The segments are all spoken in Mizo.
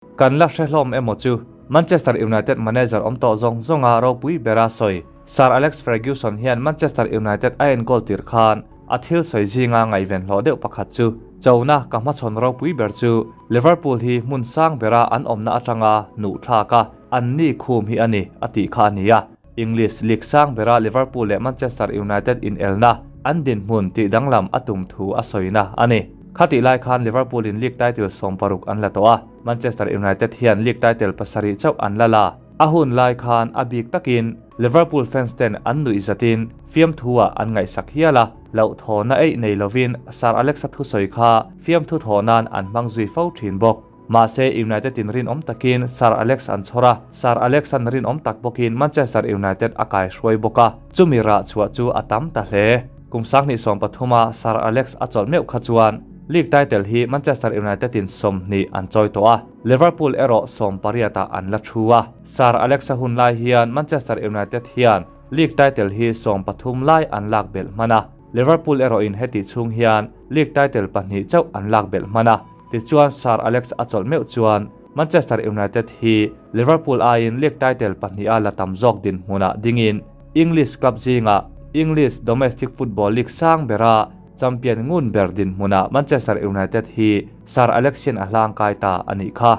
Kan la hre hlawm emaw chu? Manchester United manager awm tawh zawng zawnga ropui bera sawi Sir Alex Ferguson hian Manchester United a enkawl tirh khan a thil sawi zinga ngaihven hlawh deuh pakhat chu chona ka hmachhawn ropui ber chu Liverpool hi hmun sang bera an awmna atanga hnuh thlak a an ni khum hi a ni a tih kha a ni a. English League sang bera Liverpool leh Manchester United inelna an dinhmun tih danglam a tum thu a sawina a ni. Khatih lai khan Liverpool in league title 16 an la tawh a, Manchester United hian league title pasarih chauh an la la. A hun lai khan a bik takin Liverpool fans ten an nuih zatin fiamthu ah an ngaihsak hial a, hlauhthawhna eih nei lovin Sir Alex-a thusawi kha fiamthu thawh nan an hmang zui fo thin bawk. Mahse United in rinawm takin Sir Alex an chhawr a, Sir Alex-a'n rinawm tak bawkin Manchester United a kaihruai bawk a, chumi rah chhuah chu a tam ta hle. Kum 2013 a Sir Alex a chawlh meuh kha chuan League title hi Manchester United in 20 an chawi tawh a, Liverpool erawh 18 ah an la thu a. Sir Alex-a hun lai hian Manchester United hian League title hi 13 lai an lak belh hman a, Liverpool erawh in heti chhung hian League title pahnih chauh an lak belh hman a. Tichuan Sir Alex a chawlh meuh chuan Manchester United hi Liverpool aiin league title pahniha la tam zawk dinhmunah dingin English club zingah English domestic football league sang bera champion ngun ber dinhmunah Manchester United hi Sir Alex hian a hlang kai ta a nih kha.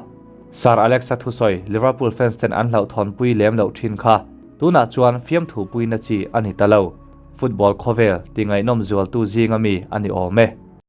Sir Alex-a thusawi Liverpool fans ten an hlauhthawnpui lem loh thin kha tunah chuan fiamthu puina chi a ni ta lo. Football khawvel ti ngaihnawm zualtu zinga mi a ni awm e.